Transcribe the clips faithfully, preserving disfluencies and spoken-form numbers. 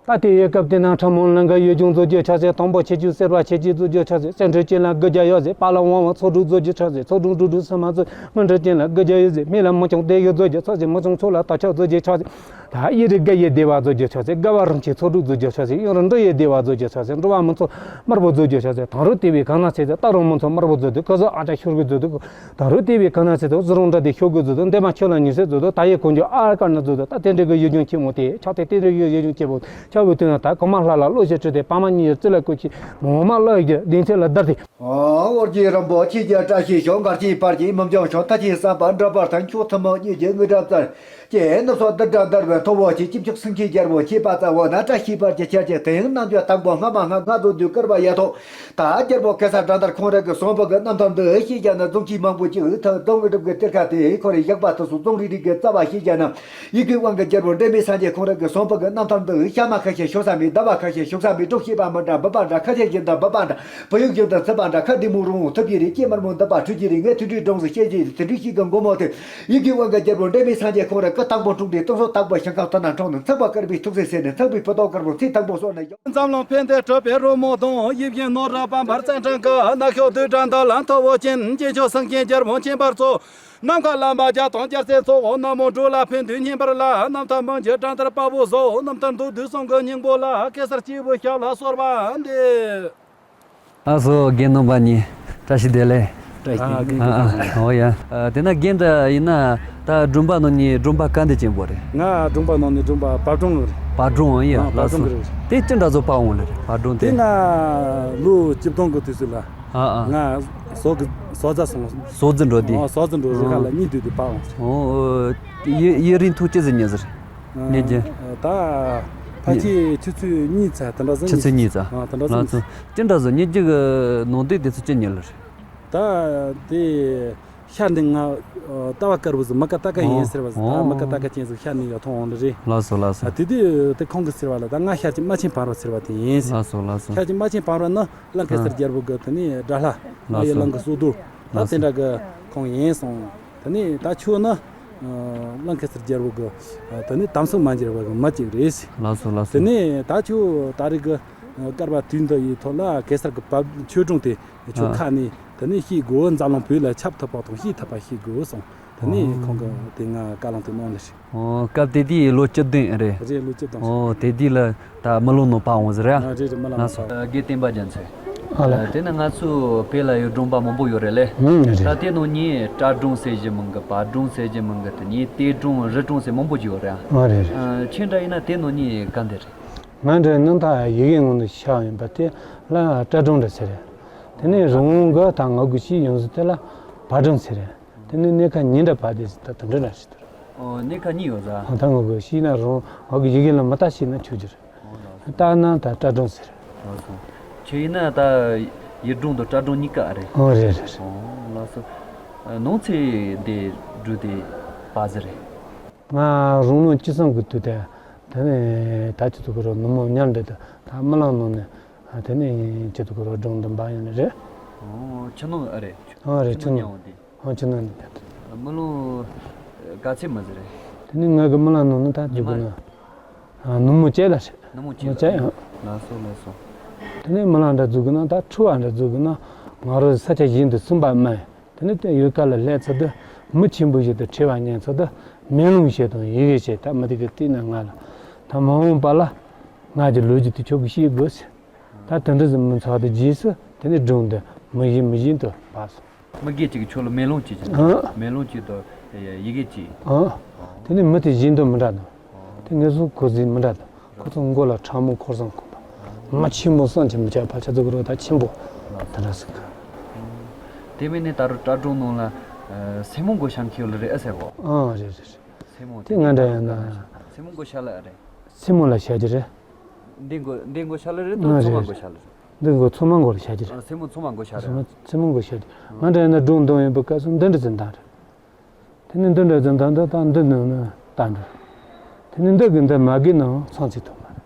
ད་དེ་ཡི་སྐབས་དེ་ན་ཁྲ་མོ་ལང་ག་ཡུལ་ལྗོངས་བཟོ་རྒྱུ་ཆ་ཟེར། དང་པོ་ཆེ་ཆུ་སེར་བ་ཆེ་ཆུ་བཟོ་རྒྱུ་ཆ་ཟེར། སེ་འབྲུ་ཅན་ལ་དགུ་བརྒྱ་ཡོད་ཟེར། པ་ལ་ཝང་ཝང་ཚོ་དྲུག་བཟོ་རྒྱུ་ཆ་ཟེར། ཚོ་དྲུག་དྲུག་དྲུག་སུ་མ་ཚོ་མི་འབྲུ་ཅན་ལ་དགུ་བརྒྱ་ཡོད་ཟེར། སྨན་ལ་མི་ཆུང་དེ་ཡི་བཟོ་རྒྱུ་ཆ་ཟེར། མི་ཆུང་ཚོ་ལ་ད་ཆ་བཟོ་རྒྱུ་ཆ་ཟེར། ད་ཡི་རི་དགའ་ཡི་བདེ་བ་བཟོ་རྒྱུ་ཆ་ཟེར། དགའ་བ་རིན་ཆེན་ཚོ་དྲུག་བཟོ་རྒྱུ་ཆ་ཟེར། ཡང་རི་འབྲུ་ཡི་བདེ་བ་བཟོ་རྒྱུ་ཆ་ཟེར། འབྲུ་བ་མི་ཚོ་དམར་པོ་བཟོ་རྒྱུ་ཆ་ཟེར། དང་རུ་དེ་བའི་གང་ན་ཚེ་ཟེར། ད་རུང་མི་ཚོ་དམར་པོ་བཟོ་དུས་ཁོ་ཚོ་ཨ་ཅག་ཤོར་གི་བཟོ་དུས། ད་རུང་དེ་བའི་གང་ན་ཚེ་ཟེར། གཟི་རོང་འདྲ་དེ་ཤོར་གི་བཟོ་དུས། འདས་མ་ཁྱོད་ལ་ཉེ་སེ་བཟོ་དུས། ད་ཡི་དཀོན་མཆོག་ཨ་ཀར་ན་བཟོ་དུས། ད་དེ་འདྲ་གི་ཡུལ་ལྗོངས་ཆེན་མོ་དེ་ཆགས་ཏེ། དེ་འདྲ་གི་ཡུལ་ལྗོངས་ཆེན་པོ་ཆགས་པའི་དུས་ན། ད་གོང་མ་ལྷ་ལ་བློ་ཞིག་དྲིས་ཏེ། པདྨ་ཉི་ཡི་རྩེ་ལ་བཀོད་ཅིང་། མོ་མ་ལ་ཡི་གདན་ཚད་ལ་བརྡར་ཏེ། ཨོ། ཨོ་རྒྱན་རིན་པོ་ཆེ་རྒྱལ་བཀྲ་ཤིས་ཤོག་མགར་ཆེན་ཕར་གྱིས་མི་འབྱུང་ཤོག་མཐའ་ཆེན་བསམ་པ་འགྲུབ་པར་ཐལ། མཆོག་ཐུན་མོང་སྙིང་རྗེ་དངོས་གྲུབ་སྩལ། ཀྱེ་རྣམ་སྲས་བདུད་དགྲ་འདར་བའི་ཐོ་བོ་ཆེ། སྐྱེས་མཆོག་སེང་ཆེན་རྒྱལ་པོ་ཆེ། པ་ཙ་འོ་ན་བཀྲ་ཤིས་པར་གྱི་ཆར་གྱི་དེང་རྣམ་འགྱུར་དང་པོ་སྔ་མ་སྔ་སྔ་བཟོ་དུས་དཀར་བ་ཡ་ཐོག་ད་རྒྱལ་པོ་གེ་སར་དགྲ་འདར་ཁོང་རང་གི་གསུང་པོ་གི་རྣམ་ཐར་འདི་ཤེས་བྱ་ན། རྫོང་ཆེན་མང་པོ་ཅིག་ཐོག་རྫོང་གི་སྒྲུབ་ཀྱི་གཏེར་ཁ་དེ་ཁོ་རའི་ཞགས་པ་དུ་སོ་རྫོང་རིག་རིག་གི་རྩ་བ་ཤེས་བྱ་ན། ཡི་གེ་དབང་གི་རྒྱལ་པོ་འབྲལ་མེད་སངས་རྒྱས་ཁོང་རང་གི་གསུང་པོ་གི་རྣམ་ཐར་འདི་ཤ་མ་ཁ་ཤས་ཤོར་ས་མེད། ཟླ་བ་ཁ་ཤས་ཤོར་ས་མེད། སྒྲོག་ཤེས་པ་མི་འདྲ་འབུད་པ་འདྲ། ཁ་ཤས་བཞིན་དུ་འབུད་པ་འདྲ། བུ་ཡུག་བཞིན་དུ་ཚུད་པ་འདྲ། ཁ་བདེ་མོ་རུང་ཐུབ་ཀྱི་རེད། སྐྱེས་དམར་མོ་འདུག་པ་འཁྲུད་ཀྱི་རེད། ངས་དུད་འགྲོའི་སྒྲུང་ཟིག་བཤད་ཀྱི་རེད། དུད་འགྲོའི་ཤིག་གི་མགོ་མོ་དེ། ཡི་གེ་དབང་གི་རྒྱལ་པོ་འབྲལ་མེད་སངས་རྒྱས་ཁོང་རང་སྐུ་དང་པོ་འཁྲུངས་དུས། སྟོང་སོ་དྭགས་པོ་ཞིང་ཁམས་ཐོག་ན་འཁྲུངས་ནས། ཚངས་པ་དཀར་པོའི་ཐུགས་སྲས་ཟེར་ནས། ཚངས་པའི་ཕུ་ཐོག་དཀར་པོ་ཚེ་དང་པོ་སོགས་ནས། འཛམ་གླིང་ཕན་བདེ་གྲུབ་པའི་རོལ་མོ་དང་། ཡིད་བཞིན་ནོར་བུ་བམ་པར་རྩེ་འགྲན་གྱི། ནག་ཤོག་བདུད་དགྲ་འདུལ་ལ་མཐུ་བོ་ཅན། སྐྱེས་མཆོག་སེང་ཆེན་རྒྱལ་པོ་མཁྱེན་པར་མཛོད། ནམ་མཁའ་ལ་མ་བརྒྱ་དང་བརྒྱ་རྩ་ཚོགས། ནག་མོ་འབྲུག་ལ་ཕན་དུས་བསྙེན་པར་ལ། རྣམ་ཐར་མི་འགྱུར་དགྲ་འདུལ་དཔའ་བོ་བཟོ། རྣམ་ཐར་མདོར་བསྡུས་གསུང་གི་སྙིང་པོ་ལ། གེ་སར་སྐྱེས་བུའི་ཞབས་ལ་གསོལ་བ་འདེབས། ཨ་སོ་རྒན་རྣམ་པ་གཉིས་བཀྲ་ཤིས་བདེ་ལེགས། བཀྲ་ཤིས་བདེ་ལེགས། ཨ་ཨ་འོ་ཡ། ཨ་དེ་ན་རྒན་འདྲ་ཡིན་ན་ད་སྒྲོམ་པ་ནང་ནས་སྒྲོམ་པ་ག་འདི་ཅན་པོ་རེད། ང་སྒྲོམ་པ་ནང་ནས་སྒྲོམ་པ་བར་སྒྲོམ་རེད། བར་སྒྲོམ་ཡིན་ཡ། ཨ་ལགས་སོ། བར་སྒྲོམ་གི་རེད། དེ་ཅི་འདྲ་བཟོ་པ་འོང་ལེ་རེད། བར་སྒྲོམ་དེ། དེ་ང་ལོ་བཅུ་སྟོང་གི་དུས་ཚོད་ལ། ཨ་ཨ། ང་ཟོག་གི་ཟོག་རྫ་སོང་། ཟོག་རྫི་འགྲོ་དེ། ཨོ་ཟོག་རྫི་འགྲོ་རི་ཁ་ལ་གཉིད་དུས་དུས་པ་འོང་། ཨོ་ཨོ། ཡི་ཡི་རིང་ཐུག་ཅི་ཟིག་ཉེ་ཟེར། ཉེ་རྒྱུ། ད་ཕལ་ཆེར་ཆུ་ཚོད་གཉིས་ཙམ་དེ་འདྲ་ཟིག་ཆུ་ཚོད་གཉིས་ཙམ། ཨ་དེ་འདྲ་ཟིག། ལགས་སོ། ཅི་འདྲ་ཟིག་ཉེ་རྒྱུ་གི་ནང་དུས་དེ་ཚོ་ཅི་ཉེ་ལེ་རེད། ད་དེ་ཤར་ནས་ང་ལྟ་བ་དཀར་པོ་ཟིག་མི་ཀ་ཏ་ཀ་ཡིན་ཟེར་བ་ཟིག། ད་མི་ཀ་ཏ་ཀ་ཅན་ཟིག་ཤར་ནས་ཡར་ཐོན་འོང་ནི་རེད། ལགས་སོ་ལགས་སོ། ཨ་དེ་དུས་དེ་ཁོང་གིས་ཟེར་བ་ལ། ད་ང་ཤར་གྱི་རྨ་ཆེན་བར་པ་ཟེར་བ་དེ་ཡིན་ཟེར། ལགས་སོ་ལགས་སོ། ཤར་གྱི་རྨ་ཆེན་བར་པ་ནི་གླང་གེ་སར་རྒྱལ་པོ་གི་དེ་ནས་དགྲ་ལྷ། ལགས་སོ། ཡི་གླང་གི་སྲོག་རྡོ། ད་ལགས་སོ། དེ་འདྲ་གི་ཁོང་ཡིན་སོང་། དེ་ནས་ད་ཁྱོད་ནི་གླང་གེ་སར་རྒྱལ་པོ་གི་དེ་ནས་དམ་སྲི་མ་འཇལ་བ་གི་མི་གཅིག་རེད་ཟེར། ལགས་སོ་ལགས་སོ། དེ་ནས་ད་ཁྱོད་ད་རེས་གི་བསྐལ་པ་དུས་འདི་ཡི་ཐོག་ལ་གེ་སར་གི་བབ་ཆོས་སྒྲུང་དེ་ཁྱོད་ཨ་ཁ་ནས་དེ་ནས་ཤེས་དགོས། འཛམ་གླིང་བོད་ལ་ཁྱབ་ཐུབ་པ་དང་ཤེས་ཐུབ་པ་ཤེས་དགོས་གསུངས། དེ་ནས་ཨོ། ཁོང་གིས་དེ་ང་བཀའ་བློན་དུ་གནང་ནི་རེད། ཨོ། སྐབས་དེ་དུས་ལོ་བཅུ་བདུན་རེད། རེད། ལོ་བཅུ་བདུན། ཨོ། དེ་དུས་ལ་ད་རྨི་ལམ་ནང་པ་འོང་ཟེར་ཡ། ཨ་རེད་རེད། རྨི་ལམ་ནང་པ། ལགས་སོ། དགེ་བསྟན་པ་རྒྱ་མཚོ། ཨ་ལེ། དེ་ནི་ང་ཚོ་བོད་ལ་ཡོད་སྒྲུང་པ་མང་པོ་ཡོད་རེད་ལེ། ཨང་རེད། ད་དེ་ནང་ནས་སྐྲ་སྒྲུང་ཟེར་གྱི་མང་གི། བར་སྒྲུང་ཟེར་གྱི་མང་གི། དེ་ནས་གཏེར་སྒྲུང་རི་སྒྲུང་ཟེར་མང་པོ་ཅིག་ཡོད་རེད། ཨ་རེད་རེད། ཨ་ཁྱེད་འདྲ་ཡིན་ན་དེ་ནང་ནས་ག་འདི་རེད། ང་འདྲ་ནི་ད་ཡི་གེ་ངོ་ནས་ཤར་ཡིན་པ་དེ་ལ་སྐྲ་སྒྲུང་འདྲ་ཟེར་རེད། དེ་ནས་རི་བོང་གི་ད་ང་གི་ཤི་ཡོང་ཟེར་དེ་ལ་བར་སྒྲུང་ཟེར་རེད། དེ་ནས་གནས་ཁ་ཉིན་འདྲ་བར་དེ་ཟེར་ད་དེ་འདྲ་འདྲ་ཞིག་འདུག། ཨོ། གནས་ཁ་གཉིས་ཡོད་ཟ། ཨ་ད་ང་གི་ཤི་ན་རི་བོང་ང་གི་ཡི་གེ་ལ་མི་ལྟ་ཤི་ན་ཆོག་རྒྱུ་རེད། ཨོ་ལགས་སོ། ལྟ་ན་ད་སྐྲ་སྒྲུང་ཟེར། ལགས་སོ། ཁྱེད་ཡིན་ན་ད་ཡི་སྒྲུང་དང་སྐྲ་སྒྲུང་གཉིས་ཀ་རེད། ཨོ་རེད་རེད་རེད། ཨོ་ལགས་སོ། ནང་ཚེ་འདི་འབྲུ་དེ་པ་ཟེར་རེད། ང་རང་ལོ་བཅུ་གསུམ་གི་དུས་དེ། དེ་ནས་ད་ཅི་ཐུག་གི་རོ་ནུབ་མོ་ཉལ་འདྲ་དུ་ད་རྨི་ལམ་ནང་ནས་དེ་ནས་ཅི་ཐུག་གི་རོ་སྒྲུང་འདི་འབའ་ཡོང་ནི་རེད། ཨོ་ཆུ་ནང་ཨ་རེད། ཨོ་རེད། ཆུ་ཆུ་ནང་ནང་ཡོང་དེ། ཨོ་ཆུ་ནང་ནས་ཉལ་དུ། རྨི་ལམ་ག་ཚད་མ་ཟེར་རེད། དེ་ནས་ང་གི་རྨི་ལམ་ནང་ནས་ད་ཉི་མ་འཛུལ་གི་ན། ནུབ་མོ་བྱས་ལ་རེད། ནུབ་མོ་བྱས་ལ། ནུབ་མོ་བྱས་ཡང་། ལགས་སོ་ལགས་སོ། དེ་ནས་རྨི་ལམ་འདྲ་འཛུལ་གི་ན་ད་འཁྲུལ་བ་འདྲ་འཛུལ་གི་ན་ང་རང་ས་ཆ་གཞན་དུ་སོང་པ་མིན། དེ་ནས་དེ་ཡུལ་ཁ་ལ་སླེབས་ཚར་དུས་མི་ཆེན་པོ་ཞིག་དང་འཕྲད་པ་ཉན་ཚར་དུས་མེ་ལོང་བྱས་དང་ཡི་གེ་བྱས་ད་མི་དེ་གི་བལྟས་ན་ང་ལ་ད་མ་འོངས་པ་ལ་ང་གི་ལོ་རྒྱུས་དེ་ཁྱོད་ཀྱིས་ཤེས་དགོས་ཟེར། ད་དེ་འདྲ་ཟིག་མི་ཚར་དུས་རྗེས་སུ་དེ་ནས་སྒྲུང་འདི་མི་གཞན་མི་གཞན་དུ་བབས་སོང་། མི་སྒེར་གཅིག་གིས་ཁྱོད་ལ་མེ་ལོང་གཅིག་བྱས། ཨ། མེ་ལོང་གཅིག་དང་ཡི་གེ་གཅིག་ཨ། དེ་ནས་མི་དེ་གཞན་དང་མི་འདྲ་དང་། དེ་ངེད་ཚོ་གོ་ཟིན་མི་འདྲ་དང་། ཁོ་ཚོ་མགོ་ལ་ཁྲ་མོ་འཁོར་བཟང་ཁོག་པ། མ་ཆེན་མོ་བསམ་གྱིས་མི་ཁྱབ་པ་ཆ་ཚུགས་རོགས་ད་ཆེན་པོ། དེ་འདྲ་ཟིག་གི། དེ་མིན་ནས་ད་རུང་སྐྲ་སྒྲུང་ནང་ལ་སེན་མོ་མགོ་ཤར་མཁན་ཡོད་ལ་རེད་ཨ་ཟེར་གོ། ཨ་རེད་རེད་རེད། སེན་མོ་དེ་ང་འདྲ་ཡང་ན། སེན་མོ་མགོ་ཤར་ལ་ཨ་རེད། སེན་མོ་ལ་ཤར་གྱི་རེད། འདི་མགོ་འདི་མགོ་ཤར་ལ་རེད་དོ། ཨ་མཚོ་མ་རེད་མགོ་ཤར་ལ་རེད། འདི་མགོ་མཚོ་མ་མགོ་ལ་ཤར་གྱི་རེད། ཨ་སེན་མོ་མཚོ་མ་མགོ་ཤར་རེད། མཚོ་མ་མཚོ་མ་མགོ་ཤར་གྱི། ང་འདྲ་ཡང་ན་སྒྲུང་འདོན་ཡོད་པའི་སྐབས་སུ་འདི་འདྲ་ཟིན་དང་རེད། དེ་ནས་འདི་འདྲ་ཟིན་དང་འདི་དང་འདི་འདོན་ན་ལྟ་འགྲོ། དེ་ནས་འདི་གི་འདི་མ་གི་ནང་མཚམས་ཚིག་ཐུབ་མ་རེད།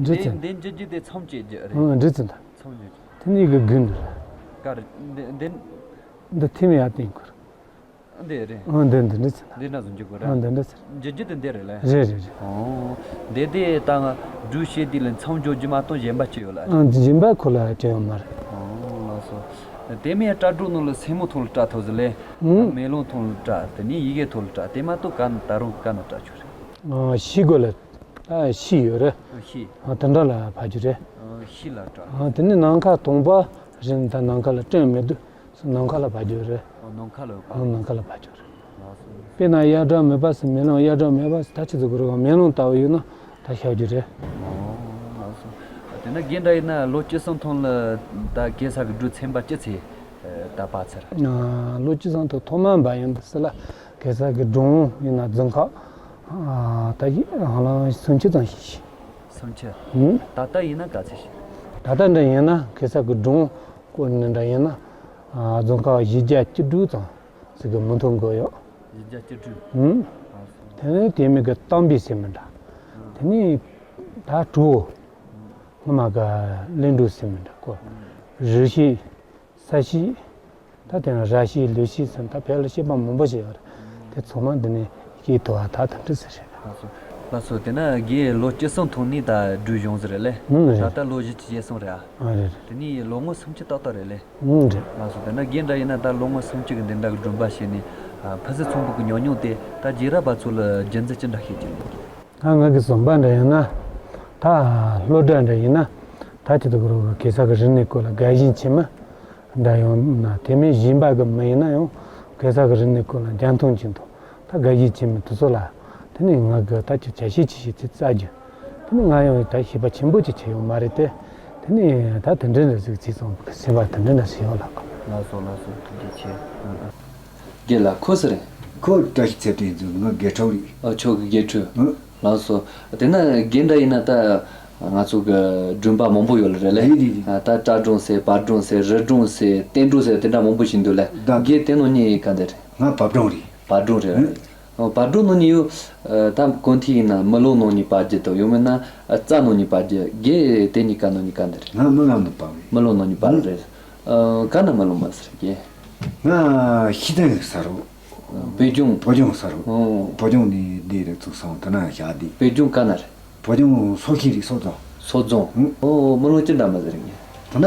འདྲི་འདི་ཚིག་འདི་འཇུ་རྒྱུ་དེ་མཚམས་བཅད་རྒྱུ་རེད། ཨང་འདྲི་ཚིག་འདི། མཚམས་བཅད་རྒྱུ། དེ་ནས་གི་དགུན་འདི་རེད། ག་རེ་འདི་འདི། འདི་ཐིམ་ཡར་བསྟན་ཁུར། འདི་རེད། ཨ་འདི་འདི་འདྲ་ཟེར། འདི་འདྲ་བཟོ་འཇུག་གི་རེད། ཨ་འདི་འདྲ་ཟེར། འཇུག་རྒྱུ་དེ་འདི་རེད་ལེ། རེད་རེད་རེད། ཨོ། འདི་དེ་ད་ང་སྒྲུག་བྱེད་དུས་ལ་མཚམས་འཇོག་རྒྱུ་མ་གཏོགས་གཞན་པ་ཅི་ཡོད་ལ། ཨ་གཞན་པ་ཁོ་ལ་དྲན་ཡོད་མ་རེད། ཨོ་ལགས་སོ། དེ་མིན་སྐྲ་བྲོ་ནང་ལ་སེན་མོ་ཐོག་ལ་སྐྲ་ཐོག་ཟེར་ལེ། ཨང་། མེ་ལོང་ཐོག་ལ་སྐྲ། དེ་ནས་ཡི་གེ་ཐོག་ལ་སྐྲ། དེ་མ་གཏོགས་ག་ན་ད་རུང་ག་ན་སྐྲ་ཆོག་རེད། ཨ་ཕྱི་སྒོ་ལ་ད་ཕྱི་ཡོད་རེད། ཨ་ཕྱི། ཨ་དེ་འདྲ་ལ་ཕབ་རྒྱུ་རེད། ཨ་ཕྱི་ལ་སྐྲ། ཨ་དེ་ནས་ནམ་མཁའ་དང་པོ་རེད། ད་ནམ་མཁའ་ལ་སྐྲ་མི་འདུག་ནམ་མཁའ་ལ་ཕབ་རྒྱུ་རེད། ཨ་ནམ་མཁའ་ལ་ཕབ། ཨ་ནམ་མཁའ་ལ་ཕབ་རྒྱུ་རེད། ལགས་སོ། དཔེར་ན་གཡའ་བྲག་མེད་པ་ཟེར། མེ་ལོང་གཡའ་བྲག་མེད་པ་ཟེར། ད་ཆི་ཟེར་དགོས་རེད། མེ་ལོང་ལྟ་བུ་ཡོད་ན་ད་ཤར་རྒྱུ་རེད། ཨོ་ལགས་སོ། དེ་ན་རྒན་འདྲ་ཡིན་ན་ལོ་བཅུ་གསུམ་ཐོག་ལ་ད་གེ་སར་གྱི་སྒྲུང་ཚན་པ་ཅི་ཚེ་ད་ཕབ་ཚར། ཨ་ལོ་བཅུ་གསུམ་ཐོག་ཐོག་མ་འབའ་ཡོན་དུ་སི་ལ་གེ་སར་གྱི་སྒྲུང་ཡིན་ན་རྫོང་ཁག་ཨ་ད་ཡི་ཧ་ལམ་སུམ་ཅུ་ཙམ་ཞིག་ཤེས། སུམ་ཅུ། ཧུམ། ད་ལྟ་ཡིན་ན་ག་ཚོད་ཤེས། ད་ལྟ་འདྲ་ཡིན་ན་གེ་སར་གྱི་སྒྲུང་སྐོར་ནས་འདྲ་ཡིན་ན་ཨ་རྫོང་ཁག་བཞི་བརྒྱ་བཅུ་དྲུག་ཙམ་ཟིག་གི་མི་མཐོང་གི་ཡོད། བཞི་བརྒྱ་བཅུ་དྲུག་ཨུམ། ཨ་སོ། དེ་ནས་དེ་མིན་གྱི་གཏམ་དཔེ་ཟེར་མི་འདྲ། ཨ། དེ་ནས་ད་བྲོ། སྔོན་མ་གི་གླིང་བྲོ་ཟེར་མི་འདྲ་གོ། ཨུམ། རི་བཤད། ས་བཤད། ད་དེ་ནས་ར་བཤད་ལུག་བཤད་ཟེར། ད་བོད་ལ་བཤད་པ་མང་པོ་ཞིག་ཡོད་རེད། ཨུམ། དེ་ཚང་མ་འདི་ནས་ཡི་གེ་ཐོག་ད་དེ་འདྲ་ཟེར་རེད། ལགས་སོ། ལགས་སོ། དེ་ན་རྒན་ལོ་བཅུ་གསུམ་ཐོག་ནས་ད་སྒྲུང་གཞུང་ཟེར་རེད་ལེ། ཨུམ། རེད། ད་ལྟ་ལོ་བཞི་བཅུ་ཞེ་གསུམ་རེད་ཨ། ཨ་རེད་རེད། དེ་ནས་ལོ་ངོ་སུམ་ཅུ་ཏག་ཏག་རེད་ལེ། ཨུམ། རེད། ལགས་སོ། དེ་ན་རྒན་འདྲ་ཡིན་ན་ད་ལོ་ངོ་སུམ་ཅུ་གི་འདི་འདྲ་གི་སྒྲུང་པ་བཤད་ནས་ཨ་ཕུན་སུམ་ཚོགས་པོ་གི་ཉམས་མྱོང་དེ་ད་རྗེས་རབས་པ་ཚོ་ལ་རྒྱུན་འཛིན་ཅི་འདྲ་བྱེད་ཀྱི་ཡོད། ད་ང་གི་བསམ་པ་འདྲ་ཡིན་ན། ད་སློབ་གྲྭ་འདྲ་ཡིན་ན། ད་ཅི་ད་ག་རུ་གེ་སར་གི་རིག་གནས་སྐོར་ལ་དགའ་ཞེན་ཆེ་མི་འདྲ་ཡོང་ན། དེ་མིན་གཞན་པ་གི་མི་ཡིན་ན་ཡང་གེ་སར་གི་རིག་གནས་སྐོར་ལ་རྒྱུན་མཐོང་ཅན་དང་ད་དགའ་ཞེན་ཆེ་མི་དེ་ཚོ་ལ། དེ་ནས་ང་གི་ད་ཅི་བྱ་ཤེས་ཅི་ཤེས་ཚིག་བཙལ་རྒྱུ། དེ་ནས་ང་ཡང་ད་ཤེས་པ་ཆེན་པོ་ཅིག་བྱས་ཡོད་མ་རེད་དེ། དེ་ནས་ད་དེ་འདྲ་འདྲ་ཟིག་བྱས་སོང་། སེམས་པ་དེ་འདྲ་འདྲ་ཞིག་ཡོད་ལགས། ལགས་སོ། ལགས་སོ། ཐུགས་རྗེ་ཆེ། ཨ་ཨ། རྒན་ལགས་ཁོ་སུ་རེད། ཁོ་བཀྲ་ཤིས་ཚེ་བརྟན་ཟེར། ང་དགེ་ཕྲུག་རེད། ཨ་ཁྱོད་ཀྱི་དགེ་ཕྲུག་ཨ། ལགས་སོ། དེ་ན་རྒན་འདྲ་ཡིན་ན་ད་ང་ཚོ་གི་སྒྲུང་པ་མང་པོ་ཡོད་ལ་རེད་ལེ། རེད་རེད་རེད། ཨ་ད་སྐྲ་སྒྲུང་ཟེར། བལ་སྒྲུང་ཟེར། རི་སྒྲུང་ཟེར། བསྟན་སྒྲུང་ཟེར། དེ་འདྲ་མང་པོ་ཞིག་འདུག་ལེ། ད་རྒན་དེ་ནང་ནས་ག་འདི་རེད། ང་བལ་སྒྲུང་རེད། བལ་སྒྲུང་རེད། ཨ། ཨོ་བལ་སྒྲུང་ནང་ནས་ཡོད། ཨ་ད་གོང་ཐིག་ཡིན་ན་མི་ལོ་ནང་ནས་བལ་རྒྱུ་དང་ཡང་མིན་ན་ཨ་རྩྭ་ནང་ནས་བལ་རྒྱུ། རྒན་དེ་གཉིས་ཀ་ནང་ནས་ག་འདི་རེད། ང་མི་ལོ་ནང་བལ་རེད། མི་ལོ་ནང་ནས་བལ་རེད། ཨ་ག་ན་མི་ལོ་མ་ཟེར་རྒན། ང་ཤེས་ལྡན་ས་རུ། བོད་ལྗོངས། བོད་ལྗོངས་ས་རུ། ཨོ། བོད་ལྗོངས་ནས་འདི་རེད་ཚུགས་སོང་། དེ་ན་བཞག་འདི། བོད་ལྗོངས་ག་ན་རེད། བོད་ལྗོངས་སོག་ཤིང་རེད། སོག་རྫོང་། སོག་རྫོང་། ཨང་། ཨོ་མི་ལོ་ཅི་འདྲ་མ་ཟེར་རྒན། ད་ན་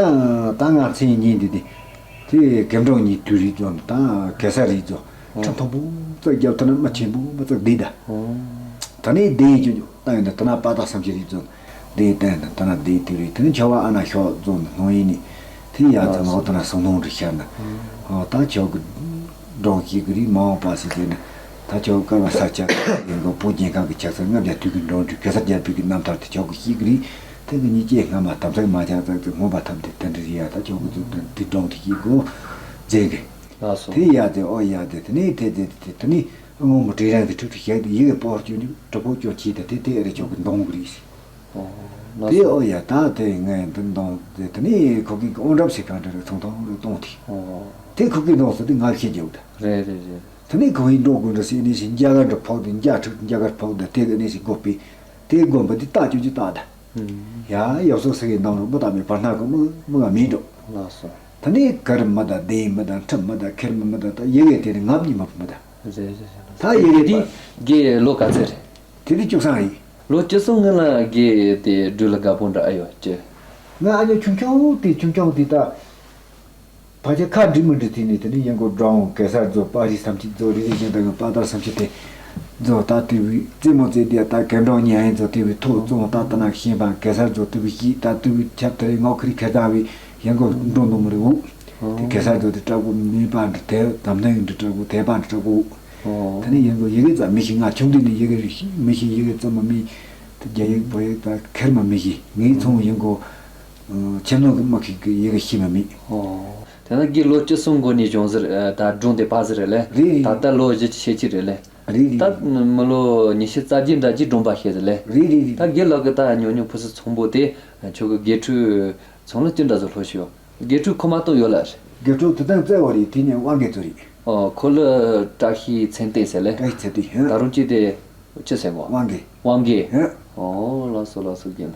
ད་ང་ཚེ་ཉིན་འདི་འདི། དེ་གེམ་འགྲོ་གཉིས་དུས་རིག་ཙོ་ད་གེ་སར་རིག་ཙོ། ཨོ། ཁྲ་མཐོན་པོ་ཙག་རྒྱབ་ཐ་ན་མ་ཆེན་པོ་མ་ཙག་འདི་ད། ཨོ། ད་ནི་འདི་ཡིན་ཅུ་ཅུ་ད་ཡིན་ད། ད་ན་པ་ད་བསམ་ཤེས་རིག་ཙོ། འདི་ད་ཡིན་ད། ད་ན་འདི་དུས་རིག་དེ་ནི་ཆ་བ་ཨ་ན་ཤོག་ཙོ་ནི་སྣང་ཡིན་ནི། དེ་ཡ་ཙ་ནོ་ད་ན་སང་སྣང་རི་ཤར་ན། ཨོ་ད་ཆོག་གི། སྒྲུང་ཤེས་ཀྱི་རེད། མ་འོངས་པ་སྲིད་དེ་ནི་ད་ཆོག་སྐལ་བ་ས་ཆ་ཡིན་གོ། བོད་རྒྱལ་ཁབ་ཀྱི་ཆགས་སྲེད་ལྔ་བརྒྱ་དུས་ཀྱི་འགྲོ་འདུག་གེ་སར་རྒྱལ་པོའི་གི་རྣམ་ཐར་དེ་ཆོག་གི་ཤེས་ཀྱི་རེད། དེ་གི་གཉིས་ཀྱི་སྔ་མ་དམ་ཚིག་མ་ཆགས་ཙག་ཙིག་སྔོན་པ་ཐམས་ཅད་དེ་འདྲ་རེད་ཡ། ད་ཆོག་གི་འདུག་དེ་སྒྲུང་དེ་ཤེས་དགོས་རྗེས་གི། ལགས་སོ། དེ་ཡ་དེ་ཨོ་ཡ་དེ་དེ་ནི་དེ་དེ་དེ་དེ་ནི་སྔོན་མོ་བྲིས་རང་གི་ཁྲིག་ཁྲིག་བཤད་དེ་ཡི་གེ་སྤོར་བཅུག་ནི་གྲུབ་པོ་སྐྱོན་ཆེ་དེ་དེ་དེ་ཨེ་རེད་ཆོག་གི་འདོང་གི་རེད། ཨོ། ལགས་དེ་སོ། ཨོ་ཡ་ད་དེ་ངས་འདི་འདོང་དེ་དེ་ནི་ཁོ་གི་ཨོ་འདྲ་ཞིག་གང་འདྲ་རེད་ཚོང་ཐོང་རེད་གཏོང་དེ། ཨོ། དེ་ཁོ་གི་འདོང་སོ་དེ་ང་ཤེས་རྒྱུ་ད། རེད་རེད་རེད། དེ་ནས་གང་ཡིན་འགྲོ་དགོས་འགྲོ་ཟེར་ནས་ཞིག་འཇའ་གར་འདྲ་ཕོག་དེ་འཇའ་ཁྲིག་འཇའ་གར་ཕོག་དེ་དེ་ག་ནས་ཞིག་དགོས་པས། དེ་དགོན་པ་དེ་རྟགས་ཅུང་ཅུང་རྟགས་ད། ཡ་ཡབ་སོ་སི་གི་ནང་རུ་མི་རྟགས་མེད་བར་སྣང་གི་མི་མི་ག་མིན་འགྲོ། ལགས་སོ། དེ་ནས་གར་མི་ད་དེ་མི་ད་ཁྲིམས་མི་ད་ཁེར་མི་མི་ད་ད་ཡི་གེ་དེ་ནི་ངབ་གཉིས་མ་མི་ད། རེད་རེད་རེད། ད་ཡི་གེ་དེ་དེ་རྒན་ལོ་ག་ཚོད་རེད། དེ་དེ་བཅུ་གསུམ་ཡིན། ལོ་བཅུ་གསུམ་སྔོན་ལ་རྒན་དེ་སྒྲུང་ལ་དགའ་པོ་འདྲ་ཨེ་ཡོད་ཀྱི། ང་ཨ་ཉོ་ཆུང་ཆུང་དེ་ཆུང་ཆུང་དེ་ད། ཕལ་ཆེར་ཁ་འབྲི་མི་འབྲི་དུས་ནས་དེ་ནས་ཡིན་གོ། སྒྲུང་གེ་སར་རྫོགས། དཔའ་རིས་སུམ་ཅུ་རྫོགས། རིག་རིག་གཞན་དག་གི་དཔའ་དར་སུམ་ཅུ་དེ་རྫོགས། ད་དུས་བུའི་རྩེད་མོ་རྩེ་དུས་ད་གེ་སར་སྒྲུང་ཉན་ཡིན་རྫོགས། དུས་བུའི་ཐོག་བཙོང་ད་ད་ན་ཤེས་པ་གེ་སར་རྫོགས། དུས་བུའི་ཤིས་ད་དུས་བུའི་ཆབ་དེ་རེད། ངོ་ཁི་རི་ཁེ་ད་བའི་ཡིན་གོ། སྒྲུང་ནོར་མི་རེད་འུ། དེ་གེ་སར་རྫོགས་དེ་སྐྲག་གོ། མེ་སྤར་འདྲ་དེ་དམ་ཐང་འདྲ་སྐྲག་གོ། དེ་སྤར་འདྲ་སྐྲག་གོ། དེ་ནས་ཡིན་གོ་ཡི་གེ་ཙམ་མི་ཤེས། ང་ཆུང་དུས་ནས་ཡི་གེ་མི་ཤེས། ཡི་གེ་ཙམ་མ་མི་དེ་རྒྱ་ཡིག་བོད་ཡིག་ད་ཁེར་མ་མི་ཤེས། ངའི་ཚོང་ཡིན་གོ། ཆེ་མོ་གི་མི་ཁིག་གི་ཡི་གེ་ཤེས་མ་མེད། ཨོ། དེ་ན་རྒན་ལོ་བཅུ་གསུམ་འགོར་ནས་སྦྱོང་ཟེར་ད་སྒྲུང་དེ་ཕབ་ཟེར་རེད་ལེ། རེད་རེད། ད་ལྟ་ལོ་བཞི་བཅུ་ཞེ་གཅིག་རེད་ལེ། རེད་རེད། ད་མི་ལོ་ཉི་ཤུ་རྩ་བརྒྱད་འདྲ་གཅིག་སྒྲུང་པ་བཤད་ཟེར་ལེ། རེད་རེད་རེད། ད་རྒན་ལགས་ཀྱི་ད་ཉོ་ཉོ་ཕུ་སུ་ཚོང་པོ་དེ་ཁྱོད་ཀྱི་དགེ་ཕྲུག་ཚང་ལ་ཅི་འདྲ་ཟེར་ལྷོ་ཤི་ཡོ། དགེ་ཕྲུག་ཁོ་མ་གཏོགས་ཡོད་ལ་རེད། དགེ་ཕྲུག་དེ་དང་བཙལ་བ་རེད། དེ་ནས་དབང་གི་ཚོ་རེད། ཨོ་ཁོ་ལ་བཀྲ་ཤིས་ཚེ་བརྟན་ཟེར་ལེ། བཀྲ་ཤིས་ཚེ་བརྟན། ད་རུང་གཅིག་དེ། ཅི་ཟེར་གོ། དབང་གི། དབང་གི། ཧེ། ཨོ་ལགས་སོ་ལགས་སོ་རྒན་ལགས།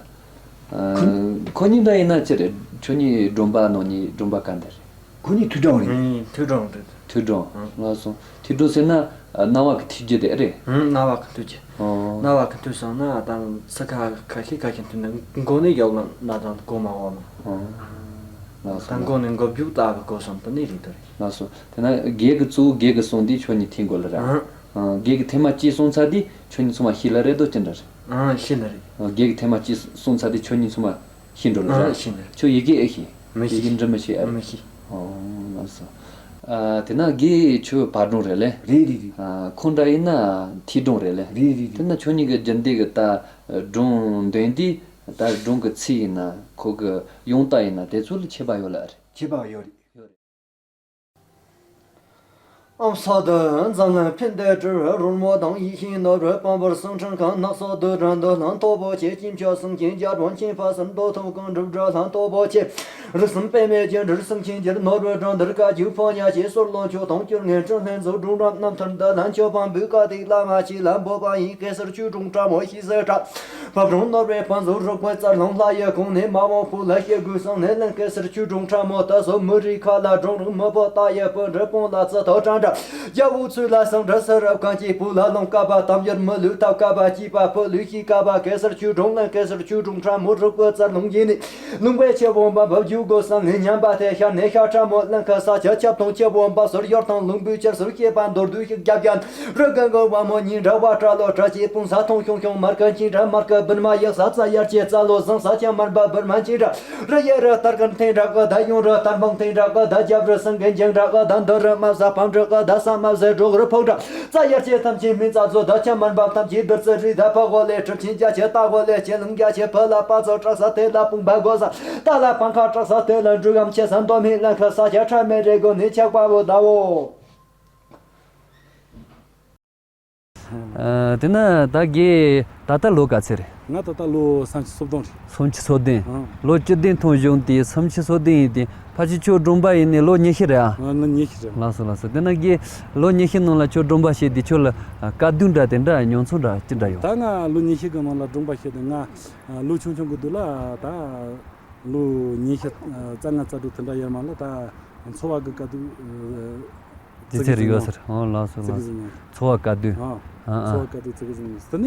ཨ། ཁོ་གཉིས་འདྲ་ཡིན་ན་ཅི་རེད། ཁྱོད་གཉིས་སྒྲུང་པ་ནང་གཉིས་སྒྲུང་པ་ག་འདྲ་རེད། ཁོ་གཉིས་ཐོས་གྲོང་རེད། ཨང་། ཐོས་གྲོང་རེད། ཐོས་གྲོང་། ཨང་། ལགས་སོ། ཐོས་གྲོང་ཟེར་ན་ཨ་སྣང་བ་གི་ཐོས་རྒྱུ་དེ་ཨེ་རེད། ཨང་། སྣང་བ་གི་ཐོས་རྒྱུ། ཨོ། སྣང་བ་གི་ཐོས་སོང་ན་ད་ས་ཁ་ཁ་ཤས་ཁ་ཤས་ཐོས་ན་མགོ་ནས་ཡོག་ལ་ན་དང་མགོ་མ་འོག་ལ། ཨང་། ལགས་སོ། ད་མགོ་ནས་མགོ་བརྒྱུད་ལྟ་གི་གོ་སོང་དེ་ནས་རེད་དོ་རེད། ལགས་སོ། དེ་ན་རྒན་གྱིས་གཙོ་བོ་རྒན་གྱིས་གསུངས་དེ་ཁྱོད་གཉིས་ཐོས་དགོས་ལ་ར། ཨང་། ཨང་། རྒན་གྱིས་ཐེངས་མ་གཅིག་གསུངས་ཚར་དེ་ཁྱོད་གཉིས་ཚང་མ་ཤེས་ལ་རེད་དོ་ཅི་འདྲ་རེད། ཨང་། ཤེས་ལ་རེད། ཨང་། རྒན་གྱིས་ཐེངས་མ་གཅིག་གསུངས་ཚར་དེ་ཁྱོད་གཉིས་ཚང་མ་ཤེས་འགྲོ་ལ་ར། ཨང་། ཤེས་ལ་རེད། ཁྱོད་ཡི་གེ་ཨེ་ཤེས། མི་ཤེས། ཡི་གེ་འབྲི་མི་ཤེས་ཨ་རེད། མི་ཤེས། ཨོ། ལགས་སོ། ཨ། དེ་ན་རྒན་ཁྱོད་བར་སྒྲུང་རེད་ལེ། རེད་རེད་རེད། ཨ། ཁོང་འདྲ་ཡིན་ན་ཐོས་སྒྲུང་རེད་ལེ། རེད་རེད་རེད། དེ་ན་ཁྱོད་གཉིས་ཀྱི་རྒྱུན་ལྡན་གྱི་ད་སྒྲུང་འདོན་དུས་ད་སྒྲུང་གི་ཚིག་ཡིན་ན་ཁོ་གི་ཡོང་སྟངས་ཡིན་ན་དེ་ཚོ་ལ་ཁྱད་པར་ཡོད་ལ་ཨ་རེད། ཁྱད་པར་ཡོད་རེད། ཡོད་རེད། ཨམ་ས་དུ་འཛམ་གླིང་ཕན་བདེ་སྒྲུབ། རོལ་མོ་དང་ཡིད་བཞིན་ནོར་བུ། པམ་པར་གསུང་འཕྲིན་ཁང་། ནགས་ཚལ་དུ་དྲན་དུ་ལྷན་སྟོབས་པོ་ཆེ། སྐྱིད་མཆོག་སེམས་ཅན་རྒྱལ་པོ་མཁྱེན། ཕ་སེམས་རྡོ་ཐུག་གང་སྒྲུབ་དགྲ་ལྷན་སྟོབས་པོ་ཆེ། རིགས་གསུམ་པད་མའི་རྒྱན། རིགས་གསུམ་མཁྱེན་གྱུར། ནོར་བུ་སྒྲོན་འདིར་བཀའ་བརྒྱུད་ཕོ་ཉ་ཆེ། སྲོལ་ལོ་མཆོག་དང་བཅོ་ལྔའི་སྤྲིན་ལྷན་ཚོགས། སྒྲུང་རབས་རྣམ་ཐར་འདི་ལ་མཆོད་པ་འབུལ། བཀའ་དེ་བླ་མ་ཆེ་ལ་འབོད་པ་ཡིན། གེ་སར་ཆོས་སྒྲུང་ཁྲ་མོ་ཤེས་གསལ་གྲགས། ཕབ་སྒྲུང་ནོར་བུའི་ཕུན་ཚོགས། རིག་པའི་རྩལ་སློང་ལྷ་ཡི་གོང་ནས། མ་འོངས་བུ་ལ་བཤད་དགོས་བསམ་ནས་ལེན། གེ་སར་ཆོས་སྒྲུང་ཁྲ་མོ་ད་སོ་མི་རིགས་ཁ་ལ་སྒྲུང་རིང་མི་པོ་ད་ཡི་པོ་འབྲི་སྤུངས་ལ་རྩི་ཐོག་དྲན་དྲ། རྒྱལ་པོ་ཚུལ་ལ་སང་འདྲ་ས་རབ་གང་གི་བུ་ལ་ལོང་བཀའ་པ་དམ་ཡུལ་མི་ལུས་ཐབས་བཀའ་པ་སྐྱིད་པ་བུ་ལུས་ཤིག་བཀའ་པ་གེ་སར་ཆོས་སྒྲུང་ལེན། གེ་སར་ཆོས་སྒྲུང་ཁྲ་མོ་རིག་པའི་རྩལ་སློང་ཡིན་ནི། ལུང་པའི་ཆེ་བོ་འབབ་འབབ་རྒྱུ་དགོས་བསམ་ནས་ཉམས་པ་དེ་ཤར་ནས་ཤར་ཁྲ་མོ་ལེན་ཁ་ས་ཆ་ཁྱབ་དང་ཆེ་བོ་འབབ་ཟུར་ཡོར་དང་ལུང་པའི་ཆར་ཟུར་སྐྱེས་པ་མདོར་བསྡུས་ཤིག་རྒྱབ་རྒྱན། རི་གན་གོ་བ་མོ་གཉིས་འདྲ་བ་སྐྲ་ལོ་སྐྲ་ཆེ་སྤུང་ས་ཐོང་ཤོང་ཤོང་མར་ཀ་ཆིན་འདྲ་མར་ཀ་བུན་མ་ཡག་ས་རྩ་ཡར་ཆེ་རྩ་ལོ་བཟང་ས་ཆ་མར་འབབ་བུར་མ་ཆིན་འདྲ། རི་ཡེ་རི་ལྟར་ཀན་ཐེན་འདྲ་གི་ད་ཡོང་རི་ལྟར་འབངས་ཐེན་འདྲ་གི་ད་རྒྱབ་རི་སང་གན་ཇང་འདྲ་གི་ད་འདི་རི་མ་ཟ་བམ་འདྲ་གི་ད་ས་མ་ཟེ་འབྲོག་རི་ཕོག་འདྲ། རྩ་ཡར་ཆེ་ཐམས་ཅད་མིན་ཙག་ཚོ་ད་ཆ་མར་འབབ་ཐམས་ཅད་བདུད་རྩི་རི་ད་ཕ་གོ་ལེ་གྲུབ་ཆེན་རྒྱ་ཆེ་ད་གོ་ལེ་ཆེ་ལུང་རྒྱ་ཆེ་ཕ་ལ་པ་ཚོ་སྐྲག་ས་དེ་ལ་དཔུང་པ་གོ་ས་ད་ལ་པང་ཁ་སྐྲག་ས་དེ་ལ་འབྲུ་གམ་ཆེ་ས་མདོ་མིན་ལ་ཁ་ས་ཆ་ཁྲ་མེ་རེ་གོ་ནི་ཆག་པ་བོ་ད་བོ། ཨ། དེ་ན་ད་རྒན་ད་ལྟ་ལོ་ག་ཚོད་རེད། ང་ད་ལྟ་ལོ་སུམ་ཅུ་སོ་བདུན་རེད། སུམ་ཅུ་སོ་བདུན། ཨང་། ལོ་བཅུ་བདུན་ཐོན་བྱུང་སྟེ་སུམ་ཅུ་སོ་བདུན་ཡིན་ཏེ་ཕལ་ཆེར་ཁྱོད་སྒྲུང་པ་ཡིན་ནས་ལོ་ཉི་ཤུ་རེད་ཨ། ཨ། ལོ་ཉི་ཤུ་རེད། ལགས་སོ་ལགས་སོ། དེ་ན་རྒན་ལོ་ཉི་ཤུ་ནང་ལ་ཁྱོད་སྒྲུང་པ་བྱས་ཏེ་ཁྱོད་ལ་དཀའ་སྡུག་འདྲ་དེ་འདྲ་མྱོང་ཚོར་འདྲ་ཅི་འདྲ་ཡོད། ད་ང་ལོ་ཉི་ཤུ་གི་ནང་ལ་སྒྲུང་པ་བྱས་ཏེ་ང་ལོ་ཆུང་ཆུང་གི་དུས་ལ་ད། ལོ་ཉི་ཤུ་རྩ་ལྔ་རྩ་དྲུག་དེ་འདྲ་ཡར་མར་ལ་ད་འཚོ་བ་གི་དཀའ་སྡུག་ཨ། ཇེ་ཆེར་ཡོད་ཟེར། ཨོ་ལགས་སོ་ལགས་སོ། འཚོ་བ་དཀའ་སྡུག་ཨ། ཨ་ཨ། འཚོ་བ་དཀའ་སྡུག་ཙི་གི་ཟིན་ནས་དེ་ནས་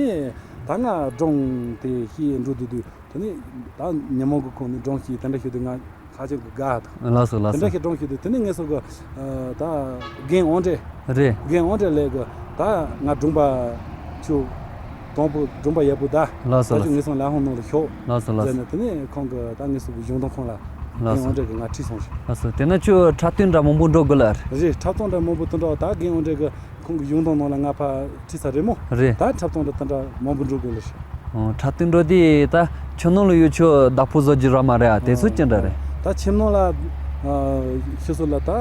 ད་ང་སྒྲུང་དེ་ཤེས་འགྲོ་དུས་དུས་དེ་ནས་ད་ཉིན་མོ་གི་ཁོངས་ནས་སྒྲུང་ཤེས་དེ་འདྲ་ཤོད་དུས་ང་ཧ་ཅང་གི་དགའ་ད། ལགས་སོ་ལགས་སོ། དེ་འདྲ་ཤེས་སྒྲུང་ཤེས་དུས་དེ་ནས་ངས་སོ་གི་ད་རྒན་དབང་འདྲེ། རེད། རྒན་དབང་འདྲེ་ལས་གི་ད་ང་སྒྲུང་པ་ཁྱོད་དང་པོ་སྒྲུང་པ་ཡག་པོ་ད། ལགས་སོ་ད་ལགས་ཁྱོད་ངེད་ཚང་ལ་ཧོང་ནང་ལ་ཤོག་ལགས་སོ་ལགས་ཟེར་སོ། ནས་དེ་ནས་ཁོང་གི་ད་ངེད་ཚོ་གི་གཞུང་དོན་ཁང་ལ་ལགས་སོ། རྒན་དབང་འདྲེ་གི་ང་ཁྲིད་སོང་ཞིག་ལགས་སོ། དེ་ན་ཁྱོད་འཁྲབ་སྟོན་འདྲ་མང་པོ་འགྲོ་དགོས་ལ། རེད། འཁྲབ་སྟོན་འདྲ་མང་པོ་དེ་འདྲ་ད་རྒན་དབང་འདྲེ་གི་ཁོང་གི་གཞུང་དོན་ནང་ལ་ང་ཕར་ཁྲིད་ས་རེད་མོ། རེད། ད་འཁྲབ་སྟོན་འདྲ་དེ་འདྲ་མང་པོ་འགྲོ་དགོས་ལ་ཞིག་ཨོ། འཁྲབ་སྟོན་འགྲོ་དེ་ད་ཁྱིམ་ནང་ལ་ཡོད་ཆོག་བདག་པོ་བཟོ་རྒྱུ་ར་མ་རེད་ཨ། དེ་ཚོ་ཅི་འདྲ་རེད། ད་ཁྱིམ་ནང་ལ་ཨ་ཤི་སོ་ལ་ད་ཨ་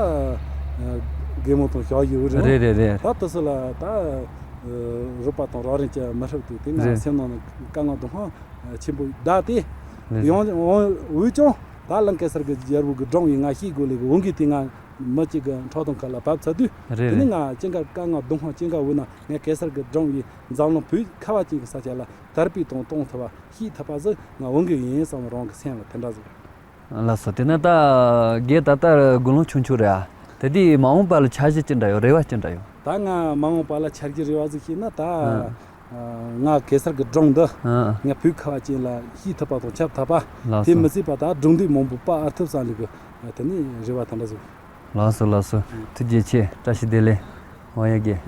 རྒན་མོ་དང་ཞོགས་ཡོད་རེད། རེད་རེད་རེད། ད་དེ་ཚོ་ལ་ད་རུས་པ་དང་རོ་རིན་གྱི་མི་ཧྲུག་དུ་དེ་ང་རེད། སེམས་ནང་ནས་དཀའ་ངལ་སྡུག་ཧང་ཆེན་པོ་བདའ་དེ། རེད། ཡང་འོ་འོས་ཀྱང་ད་གླིང་གེ་སར་གྱི་རྒྱལ་པོ་གི་སྒྲུང་ཡིན་ང་ཤེས་དགོས་ལེ་གི་འོང་གི་དེ་ང་མི་གཅིག་གི་འཁྲབ་སྟོན་ཁ་ལ་བབས་ཚར་དུས། རེད་དེ་ནི་རེད། ང་ཅི་འགའ་དཀའ་ངལ་སྡུག་ཧང་ཅི་འགའ་འོས་ན་ངས་གེ་སར་གྱི་སྒྲུང་ཡིན་འཛམ་གླིང་བོད་ཁ་བ་ཅན་གྱི་ས་ཆ་ལ་དར་སྤེལ་དང་གཏོང་ཐུབ་པ་ཤེས་ཐུབ་པ་ཟིག་ང་འོང་གི་ཡིན་བསམ་རང་གི་སེམས་ལ་དེ་འདྲ་ཟིག་ལགས་སོ། དེ་ན་ད་རྒན་ད་ལྟ་དགུང་ལོ་ཆུང་ཆུང་རེད་ཨ། དེ་དུས་མ་འོངས་པ་ལ་འཆར་གཞི་ཅི་འདྲ་ཡོད། རེ་བ་ཅི་འདྲ་ཡོད། ད་ང་མ་འོངས་པ་ལ་འཆར་གཞི་རེ་བ་ཟིག་བྱས་ན་ད། ཨ། ང་གེ་སར་གྱི་སྒྲུང་འདི། ཨ། ངས་བོད་ཁ་བ་ཅན་ལ་ཤེས་ཐུབ་པ་དང་ཁྱབ་ཐུབ་པ། ལགས་སོ། དེ་མི་ཚད་པ་ད་སྒྲུང་འདི་མང་པོ་པར་ཨར་ཐུབ་ས་ལུགས་ཀྱི་དེ་ནི་རེ་བ་དེ་འདྲ་ཟིག་ལགས་སོ་ལགས་སོ། ཐུགས་རྗེ་ཆེ། བཀྲ་ཤིས་བདེ་ལེགས། འོ་ཡ་རྒན།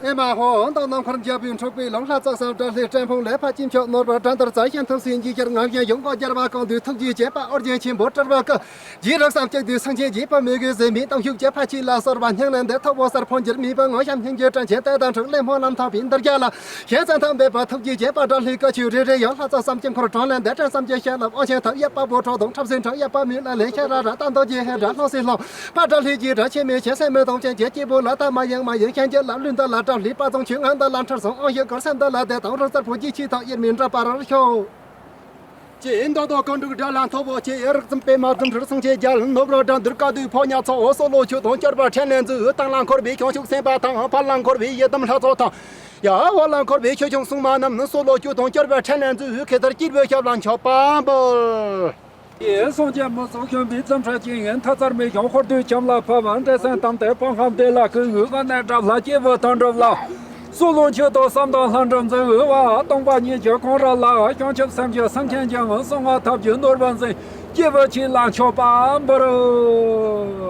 ཨེ་མ་ཧོ་དང་ནམ་མཁར་འཇབ་པའི་འཁྲུག་པའི་ལུང་ལྷ་ཙག་སང་དགྲ་ལྷའི་བྲན་ཕུང་ལས་ཕ་ཅིམ་ཆོག་ནོར་བུ་དགྲ་འདར་རྩ་ཤན་ཐུགས་སྲས་འཇིགས་ཤར་ངར་ཤན་ཡོང་གོ་རྒྱལ་བ་གང་དུས་ཐུགས་རྗེ་ཆེ་པ་ཨོ་རྒྱན་ཆེན་པོ་སྤྲུལ་པ་ཀུན། རྗེ་རབ་གསལ་གྱི་དུས་སངས་ཆེན་རྗེ་དཔག་མེད་ཀྱི་ཟེ་མི་དང་ཤུགས་ཀྱི་ཕ་ཆི་ལ་སོར་བ་སྙིང་ལན་འདེབས་ཐོབ་བོ་སར་ཕོ་འགྱུར་མི་པ་ངོ་ཤམ་སྙིང་རྗེ་དྲན་ཆེན་ཏེ་དང་འཁྲུག་ལེན་སྨོན་ལམ་ཐང་པའི་འདིར་རྒྱ་ལ་ཞེན་ཙན་ཐང་འབེབས་པ་ཐུགས་རྗེ་ཆེ་པ་དགྲ་ལྷའི་བཀའ་ཆོས་རེ་རེ་ཡང་ལྷ་ཚོགས་སམ་ཅན་འཁོར་གྲོང་ལན་འདེབས་དྲན་བསམ་གྱི་ཤེས་ལབ་དབང་ཆེན་ཐབས་ཡབ་པ་བོ་གྲོགས་དང་འཁྲབ་སེ་འཁྲབ་ཡབ་པ་མི་ལ་ལེན་ཤ་ར་ར་ད་མདོ་རྗེ་ཧེ་དགྲ་ལྷོ་སི་ལྷོ་ཕ་དགྲ་ལྷའི་རྗེ་དགྲ་ཆེ་མི་ཆེ་སེ་མི་དང་ཅན་ཆེ་སྐྱེས་བུ་ལ་ད་མ་ཡེང་མ་ཡེང་ཤན་གྱི་ལ་ལུས་འདི་ལ་དགྲ་ལྷའི་པ་ཚང་ཆོས་ངན་འདི་ལ་འཁྲུལ་སོང་དབང་ཞུ་གར་སེམས་འདི་ལ་དེ་དང་རང་རྩར་ཕོ་རྗེ་ཆི་ཐག་ཡེར་མི་འདྲ་པ་རར་ཤོག་ཅེས་མདོ་དང་གང་འགྲིག་དགྲ་ལ་མཐོ་པོ་ཆེ། ཡ་རིགས་ཙམ་པས་མ་ཙམ་ཧྲིར་སང་ཆེ་རྒྱལ་ནོར་བུ་དགྲ་འདུལ་བཀའ་སྡུད་ཕོ་ཉ་ཚོགས་འོ་སོ་ལོ་ཆུ་དང་སྐྱོར་པ་ཕྲན་ལས་འཛུལ་དབུས་དང་ལ་འཁོར་བའི་བྱང་ཆུབ་སེམས་དཔའ་དང་ཕར་ལ་འཁོར་བའི་ཡི་དམ་ལྷ་ཚོགས་དང་། ཡ་འོག་ལ་འཁོར་བའི་ཆོས་སྐྱོང་སྲུང་མ་རྣམས་ནི་སོ་ལོ་ཆུ་དང་སྐྱོར་པ་ཕྲན་ལས་འཛུལ་དབུས་ཁེ་ཐར་སྐྱིད་པའི་ཞབས་ལ་མཆོད་པ་འབུལ། ཡེ་སངས་རྒྱས་མི་ཚོགས་ཤོམ་པའི་བཙུན་ཁྲ་ཅན། མཐའ་རྩར་མི་གཞུང་འཁོར་དུས་ཁྱམས་ལ་ཕབ། འདྲེ་སྲིན་དམ་དེ་སྤང་ཁམས་བདེ་ལ་ཁུ། འུ་ག་ནས་དྲབ་ལྷ་སྐྱེས་བུ་དོན་གྲུབ་ལ། སྲོག་ལོ་མཆོད་དོ་བསམ་དང་ལྷ་འགྲོ་འཛིན། འུ་བ་སྟོང་པ་ཉིད་ཀྱི་ཁོང་ར་ལ། བྱང་ཆུབ་སེམས་ཀྱི་སེང་ཆེན་ཀྱང་། གསང་སྔགས་ཐབས་ཀྱི་ནོར་བུ་འཛིན། སྐྱེས་བུ་ཆེ་ལ་མཆོད་པ་འབུལ།